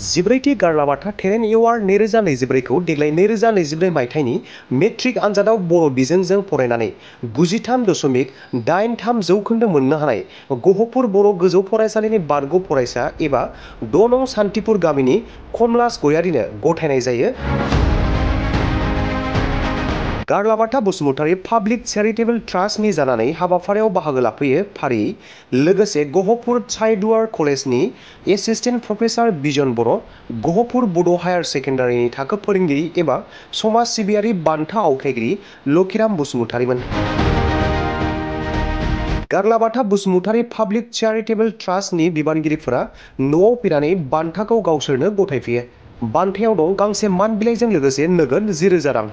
जिब्रैथि गारलाबाथा talent award 2024 खौ देग्लाय 2024 मायथाइनि मेट्रिक आनजादाव बर' बिजोंजों फरायनानै 93.83 जौखोन्दो मोननो हानाय गहपुर बर' गोजौ फरायसालिनि बारग' फरायसा एबा 6 नं सान्तिपुर गामिनि कमलास गयारिनो गथायनाय जायो। गारलाबाथा बसुमतारी पाब्लिक चेरिटेबल ट्रास्टनि जानानै हाबाफारियाव बाहागो लाफैयो फारियै लोगोसे गहपुर चाइल्डुआर कलेजनि एसिस्टेन्ट प्रफेसार बिजन बर', गहपुर बड' हायार सेकेन्डारिनि थाखो फोरोंगिरि एबा समाज सिबियारि बान्था आवथायगिरि लकिराम बसुमतारीमोन। गारलाबाथा बसुमतारी पाब्लिक चेरिटेबल ट्रास्टनि बिबानगिरिफोरा न'आव फैनानै बान्थाखौ गावसोरनो गथायफैयो। बान्थायाव दं गांसे मान बिलाइजों लोगोसे नोगोद 10,000 रां।